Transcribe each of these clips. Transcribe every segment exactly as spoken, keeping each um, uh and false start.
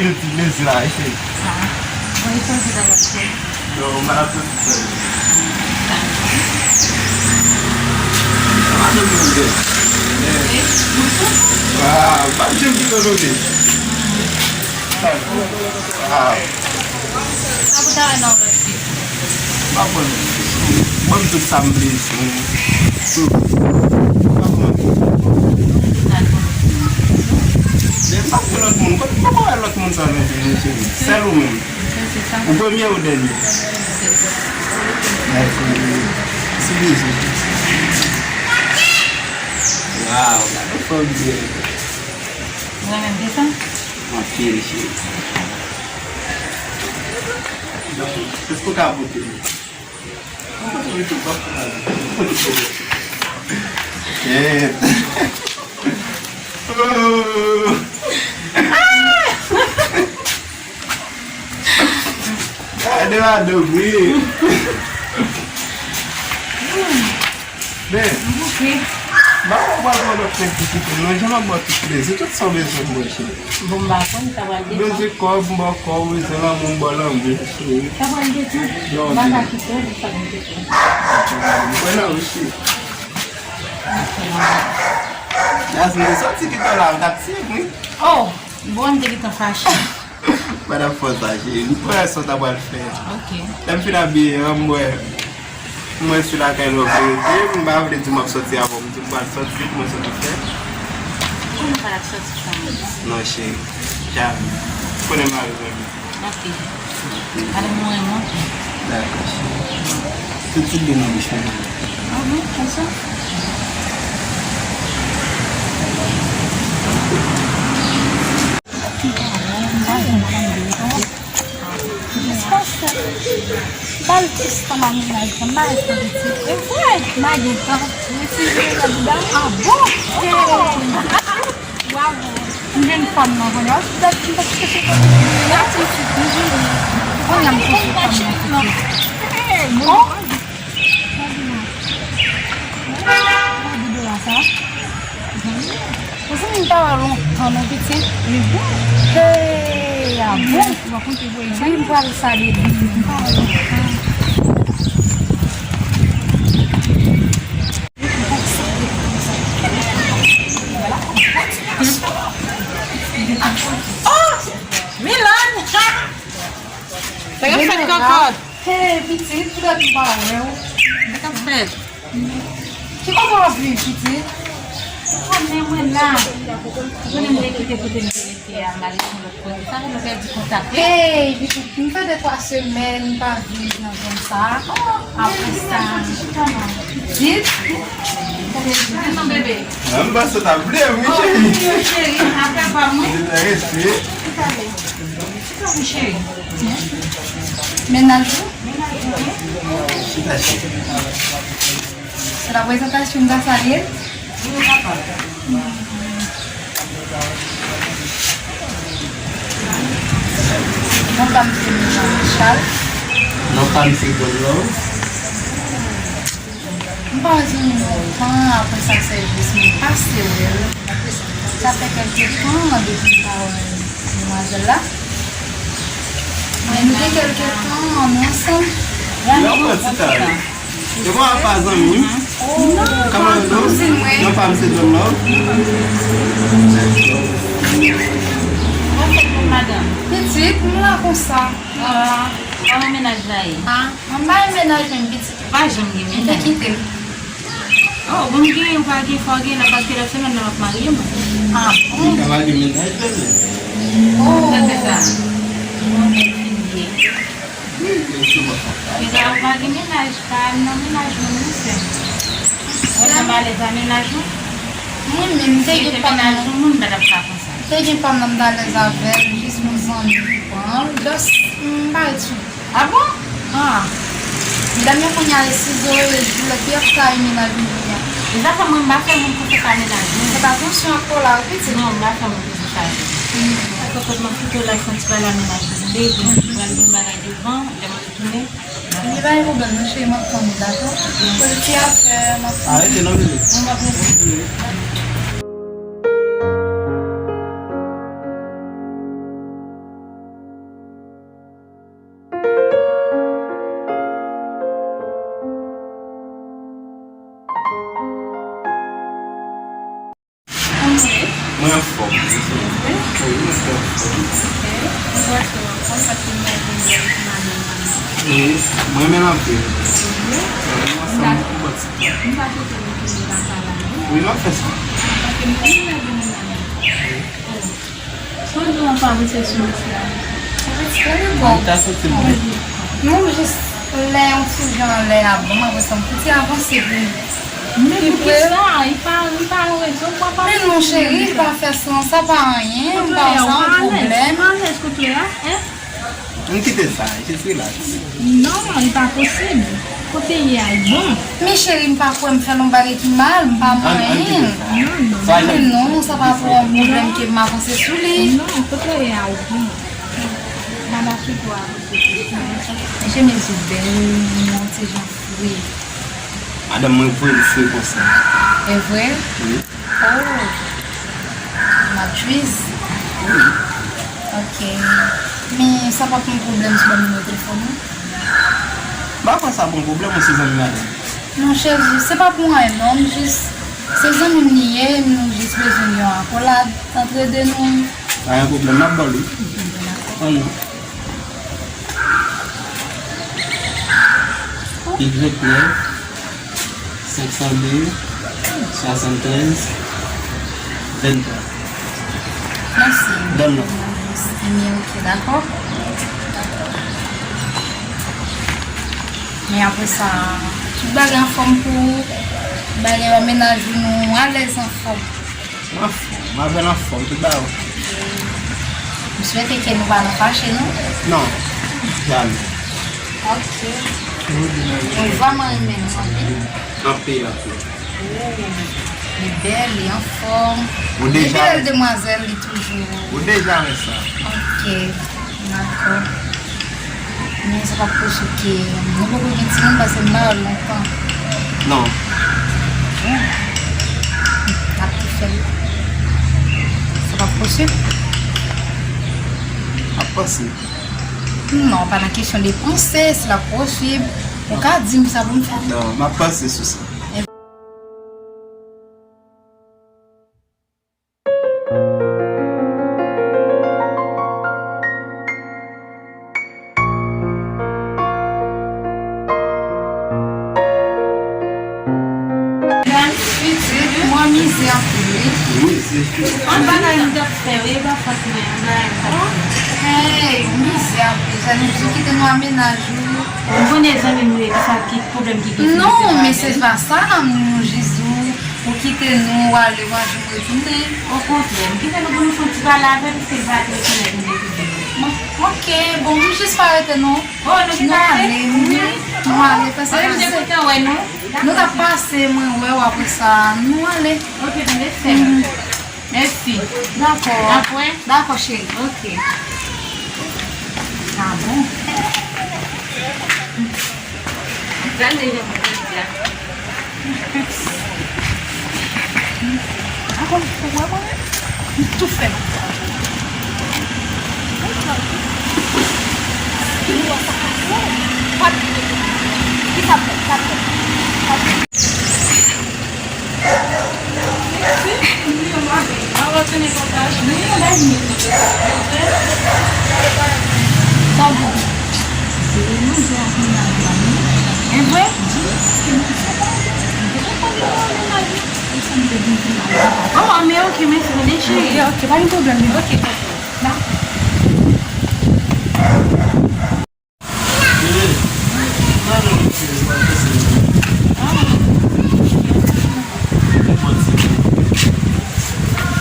Ti plezi la, wi, cheri. Ah, mwen chwazi ta pral fè. Non, m pa t ap soti sèl. Sa m ap soti pou mwen. Ah, m p ap janm kite w tonbe. Ah. Sa pou ta wè nan lòt fi. M pa konn. Ban m tout sa m vle sou. Sou. M pa konn. Men m pa gen lòt moun. Kot, m poko wè lòt moun sa nan vi m, cheri. Sèl ou menm. Ou premye ou dènye? Mèsi. Mèsi, bezi. Waw, gade fanm byen. Ou renmen m desann? Anpil, cheri. Èske w ka pote m? Shit. Oh. Gade madanm, wi. Men, m bouke. Ba mwen, ba mwen lòt nèg ki kite m nan, jan m ap ba w tout plezi, tout sa w bezwen pou mwen, cheri. Bon, m pa konn, sa pral depann. Bezwen kòb, m ba w kòb, bezwen lanmou, m ba w lanmou, cheri. Sa pral depann. M pa ka kite w pou sa m kite w. Mwen nan, wi, cheri. Yasmin te soti kite w la, m t ap tiye, wi. Oh, bon, m te gentan fache. Pa t ap fè w sa, cheri. M kwè sa w ta pral fè. Ok. Lè m fin abiye an, m wè, m wè sou lakay la w vle rete. M pa vle di w m ap soti avè w. M di m pral soti pou mwen soti fè. Ou konnen m pa t ap soti fanmi. Non, cheri. Jamè. Ou konnen mari mwen. Ok. Ok. Alò, m renmen w. Dakò, cheri. Tout ti byen nan bouch mwen. Ah bon, konsa? Jis paske m al plis tan nan mennaj mwen, m pa ret nan pitit. E vre, m pa gen tan. Mwen ti vin nan bouda m. Ah bon? Hey! Bravo! M jwenn fanm nan kounye a. M pa t chèche fanm nan. M ap chèche toujou. Kounye a m chèche fanm nan pitit. Hey! Bon. Gade la sa. Zanmi, zanmi m pa wè lontan non pitit. Li bon. Hey, a bon. Zanmi m pral salye li. M pa wè lontan. Oh! Milan! Sa k ap fèt kòkòt? Hey, pitit, poutèt m pa wè w. Sa k ap fèt? Ki kote w ap viv, pitit? Ou konnen mwen la. Ou konnen m te kite kote m te rete a, m ale yon lòt kote. Sa fè nou pèdi kontak, wi. Hey, pitit, m fè de twa semèn m pa viv nan zòn sa a. Apre sa, pitit. Di non, bebe. Nan m panse w t ap vle m, wi, cheri. Oh, wi, cheri, afè pa m, wi. Respè. Respè. Mennaj ou? Chita, chita. Se la prezantasyon m ta salye? Non pa m se Michal. Non pa m se Don Love. M pa jwenn lontan apre sa sèvis mwen pase wè l. Sa fè kèlke tan depi m pa wè demwazèl la. Men nou gen kèlke tan nou ansanm. Lè w pran ti tan. Se bon, apa zanmi. Kòman nou? Non pa m se Don Love. Pitit, m la konsa. Kòman mennaj la ye? Ah, mwen pa gen mennaj menm pitit. Ou pa janm gen mennaj? Mwen te kite l. Oh, bon, gen, ou pa gen, fò gen, nan paske lòt semèn nan m ap marye mwen. Ah, bon? Ou ka pa gen mennaj menm? Oh. Sa se sa. Mwen bèl fi m ye. Wi, men se bon sa. Deja ou pa gen mennaj, pa al nan mennaj moun, wi, sè m. Ou pa janm alèz a mennaj ou? Mwen menm, m te gen mennaj yon moun, m pa t ap ka konsa. Te gen pa m nan m t alèz avè l, jis yon zanmi ki pran l. Dòs, m pa ret sou. Ah bon? Ah. Medam yo kounye a, e sizo, e jilèt, yo ap trayi mennaj nou kounye a. E sa fè mwen m pa fè moun konfyans a mennaj mwen. Fèt atansyon ak kò la, wi, pitit. Non, m pa fè moun konfyans a mennaj mwen. Sa fè kot mwen fout yo la fè yon ti bagay a mennaj mwen. Depi, pral gen bagay devan, lè mwen retounen. Li pa gen pwoblèm non, cheri, m ap tann ou, dakò? Pou l ti afè, m ap tann ou. Arete non, bebe. Bon, m ap rete. Mwen menm anpil. Mwen menm ansanm pou kòt sa. M pa swete nou tounen lakay la non. Wi, m ap fè sa. Paske nou vin lè de moun nan. Sou di w ap avanse sou mesye a. Mwen ta santi m byen. Non, jis lè yon ti jan lè a bon, m ap fè sa, yon ti avanse pou Men poukisa? Li pa, li pa yon rezon pou ap avanse. Men non, cheri, li pa fè san, sa pa anyen, m pa wè sa yon pwoblèm. Ou alèz kote a, en? Ann kite sa, jis rilaks. Non, li pa posib. Kote ye a, li bon. Men cheri, m pa kwè m fè l yon bagay ki mal, m pa manyen l. Non, non. Men non, sa pa pou yon pwoblèm ke m avanse sou li. Non, kote ye a, li bon. Mada sou twa. Mesye, men sou bèl, yon ti jan fre. Madanm mwen vre l fre konsa. E vre? Wi. Oh. Matris. Wi. Ok. Men sa p ap yon pwoblèm si w ban m nimewo telefòn ou? M pa kwè sa bon pwoblèm, ou se zanmi madanm. Non, cheri, se pa pou anyen non, m jis, se zanmi m li ye, nou jis bezwen yon akolad antre de nou. Pa gen pwoblèm, m ap ba w li. Ann. Vennsenk nèf, senk san de, swasanntrèz, venntwa. Mèsi. Donn non. Mèsi, ok, dakò. Men apre sa, tout bagay anfòm pou ou, bagay yo, mennaj ou, nou alèz anfòm. M anfòm, m avè l anfòm, tout bagay anfòm. M swete ke nou pa nan fache, non? Non, jamè. Ok. Mwen vrèman renmen nou anpil. Anpil, anpil. Oh, li bèl, li anfòm. Ou deja wè. Li bèl demwazèl, li toujou. Ou deja wè sa. Ok, dakò. Men sa p ap posib ke nou poko gen timoun paske m marye lontan. Non. Bon. N ap tou fè l. Sa p ap posib? M ap panse. Non, pa nan kesyon de panse, si l ap posib. Ou ka di m sa pou m fè. Non, m ap panse sou sa. Pitit, mwen mize anpil, wi. Wi, se tou. An bagay m t ap fè, wi, e pa fòt mwen, an bagay m t ap fè. Hey, mize anpil, jalouzi kite nou a mennaj ou. M konnen zanmi m, wi, ki sa ki pwoblèm ki gen. Non, men se pa sa, nou jis di w, ou kite nou, w ale, w a janm retounen. Okontrè, m kite nou pou nou fè yon ti pale avè l, paske l pa t rekonèt nou depi dènye. Bon, ok, bon, nou jis pa rete non. Oh, nou jis ale, wi. Nou ale, paske nou t ap pase, mwen wè w apre sa, nou ale. Ok, tande, sè m. Mèsi. Dakò. N ap wè. Dakò, cheri. Ok. Sa bon. Gade jan mwen jodi a. Dakò, ou wè mwen menm? M tou fè. Ki sa fè? Ki sa fè? Oh, men ok, mèsi, tande cheri. Ok, ok, pa gen pwoblèm. Ok, ok. Dakò.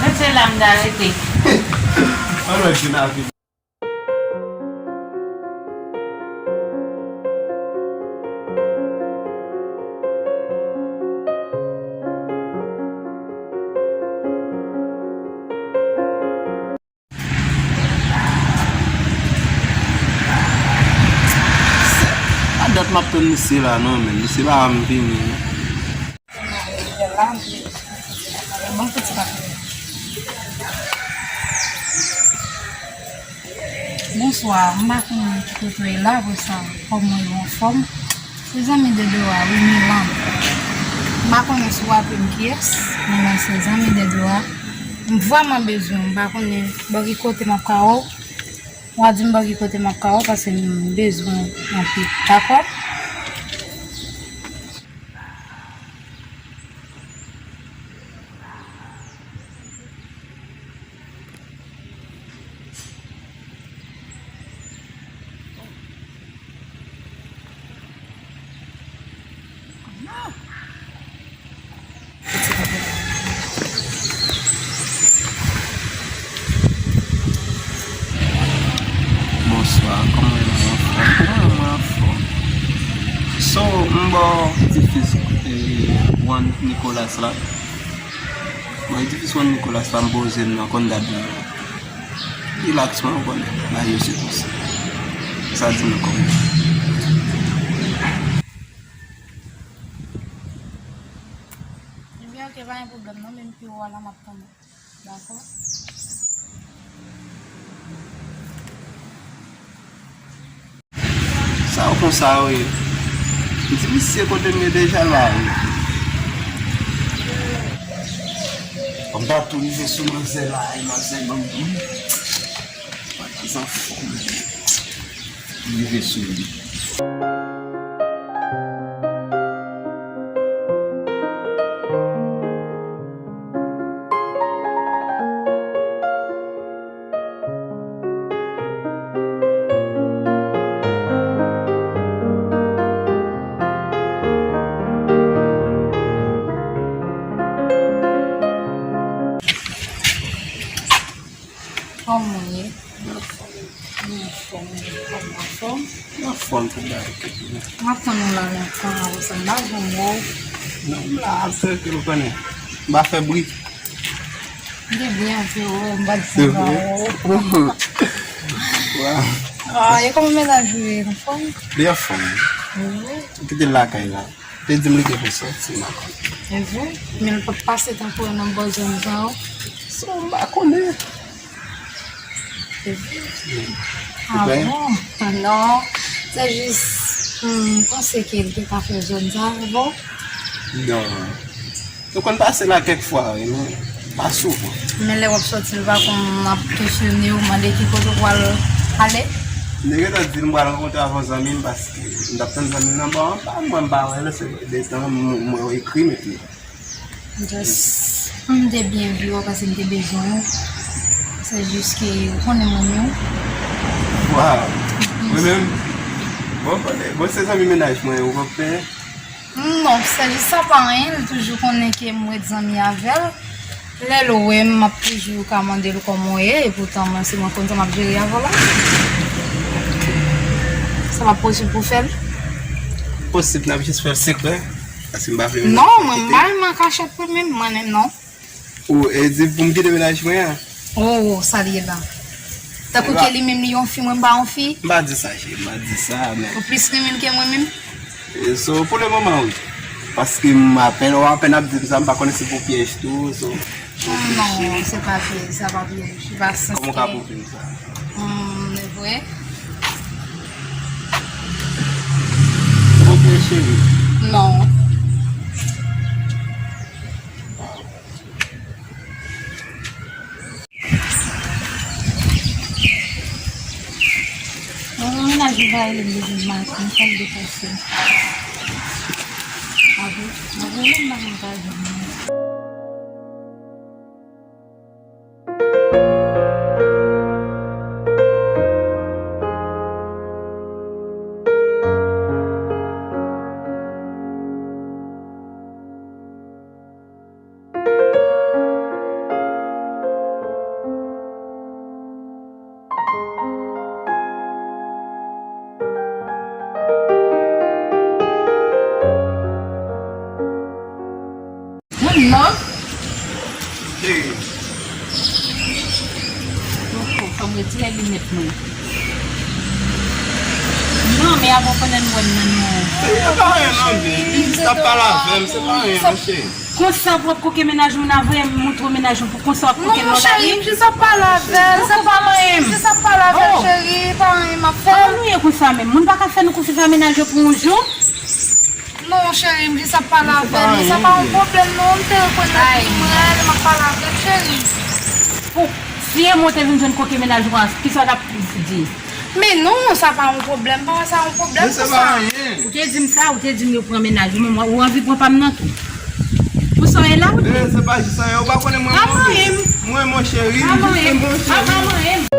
Mwen se la m ta rete. Pa dat m ap tann misye la non, men misye pa janm vini. Bonswa, m pa konnen ki kote w ye la, pou sa, kòm mwen yo anfòm. Se zanmi Dedora, wi, Milan. M pa konnen si w raple m kiyès, men mwen se zanmi Dedora. M vrèman bezwen w, m pa konnen bò ki kote m ap ka wè w. W a di m bò ki kote m ap ka wè w, paske m bezwen w anpil. Dakò? Bonswa, kòman w ye? Mwen anfòm. Kòman w ye? Mwen anfòm. So, m ba w ti fis, eh, Juan Nicolas la. Mwen di fis Juan Nicolas la, m poze m nan konn dat la. Relax mwen, ou konnen, bagay yo se konsa. Sa di nou kòman. Ebyen, ok, pa gen pwoblèm non, men m pi wo a la, m ap tann ou. Dakò? Sa w konsa wi. M di misye kote m ye deja la wi. Kòm ta tou rive sou manzè la, e manzè ban m. Manzè anfòm. Rive sou li. Kòman w ye? Mwen anfòm, mwen anfòm, mwen anfòm. Mwen anfòm pou bagay. M ap tann ou la lontan, apre sa, m pa janm wè w. Non, m la, ap trankil, ou konnen. M pa fè bri. M te byen anvi wè w, m pa t janm wè w. Waw. Ah, e kòman mennaj ou ye, anfòm? Li anfòm. Wi. Ou kite l lakay la. Te di m li te pou soti, m pa konn. E vre? Men l p ap pase tankou nan bò zòn sa yo? So, m pa konnen. E vre? Wi. Ah bon? Non. Se jis, hmm, m panse ke l te ka fè zòn sa avè w. Non. Nou konn pase la kèk fwa, wi, men pa souvan. Men lè w ap soti, l pa konn ap kesyone w, mande ki kote w pral ale? Li gentan di l m pral rankontre avè yon zanmi m paske m t ap tann zanmi m nan bò anba, mwen m pa wè l, se detan m, mwen ekri m epi. Just, m te byen vi w paske m te bezwen w. Se jis ke ou konnen moun yo. Waw. Mwen menm, bon, konnen, bon, se zanmi mennaj mwen, ou konprann? Non, se jis sa pa anyen, li toujou konnen ke m ret zanmi avè l. Lè l wè m, m ap toujou ka mande l kòman w ye, epoutan mwen se mwen konn sa m ap jere avè w la. Sa pa posib pou w fè l? Posib, n ap jis fè l sekrè, paske m pa vle moun... Non, mwen m pa renmen an kachèt mwen menm, mwen menm non. Ou, e di pou m kite mennaj mwen an? Oh, sa l ye la. Tankou ke li menm li yon fi, mwen m pa yon fi. M pa di sa, cheri, m pa di sa, men... Ou plis renmen l ke mwen menm? E, so, pou le moman, wi. Paske m apèn, ou apèn ap di m sa, m pa konnen si pou pyèj tou, so. Non, se pa pyèj, sa pa pyèj, li pa sans. Kòman w ka pwouve m sa? Hmm, e vre? Ok, cheri. Non. Bon, mennaj mwen pa rele m depi maten, fòk m deplase. Apre, apre menm maten m pa jwenn li. Moun nan? Cheri. Fò m retire linèt mwen. Non, men avan pandan n wè m nan non. E pa anyen non, baby. Li jis t ap pale avè m, se pa anyen non, cheri. Konsa w ap koke mennaj moun avè m, montre w mennaj mwen pou konsa w ap koke l nan lari? Non, cheri, m jis ap pale avè l, se pa anyen. M jis ap pale avè l, cheri, pa anyen m ap fè. Kòman nou ye konsa menm? Moun pa ka fè nou konfyans a mennaj yo pou yon jou? Non, cheri, m jis ap pale avè l, men sa pa yon pwoblèm non, m te rekonèt li, m rele, m ap pale avè l, cheri. Pou, Si e mwen te vin jwenn koke mennaj ou a, kisa w t ap di? Men non, sa pa yon pwoblèm, pa wè sa yon pwoblèm. Men se pou pa sa. Anyen. Ou te di m sa, ou te di m yo pran mennaj ou, men mwen, ou anvi pran pa m nan tou. Pou sa w ye la, ou di? Eh, se pa jis anyen, ou pa konnen mwen Pa move. Manyen m. Mwen, mon cheri, Pa jis manyen m. Mon Pa cheri. Manyen m.